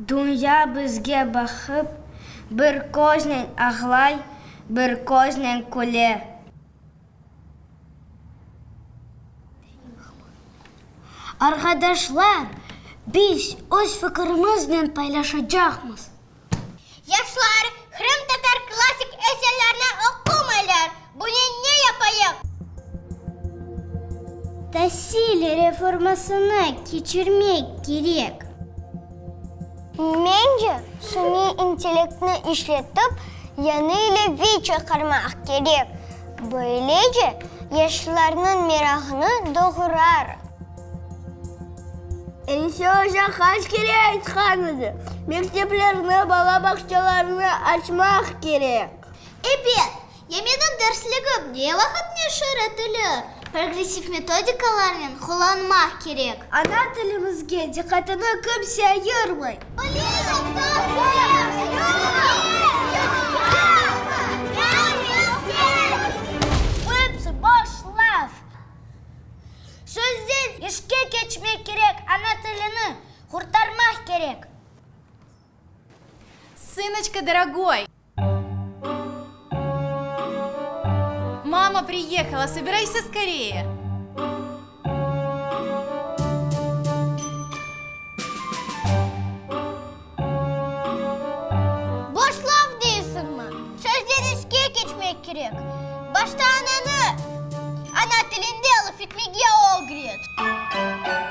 Dünya bizge baqıp, bir köznen ağlay, bir köznen küle. Arqadaşlar, biz öz fikirimiznen paylaşacaqmız. Yaşlar qırımtatar klassik eserlerini oqumaylar, bunen ne yapayıq? Tasil reformasını keçirmek kerek. Mence, suniy intellektni işletip, yañı ilâve çıqarmaq kerek, böylece yaşlarnıñ merağını doğurar. Enise oca qaç kere aytqan edi, mekteplerni, bala bağçalarını açmaq kerek. Ebet, ya menim dersligim ne vaqıt neşir etilir? Progressiv metodikalarnen qullanmaq kerek. Ana tilimizge diqqatını kimse ayırmay. Episi boş laf. Sözden işke keçmek kerek, ana tilini qurtarmaq kerek. Sınoçka dorogoy! Mama priyehala, sobirayся skoreye! Boş laf deysiñmi? Sözden işke keçmek kerek. Başta ananı ana tilinde laf etmege ögret.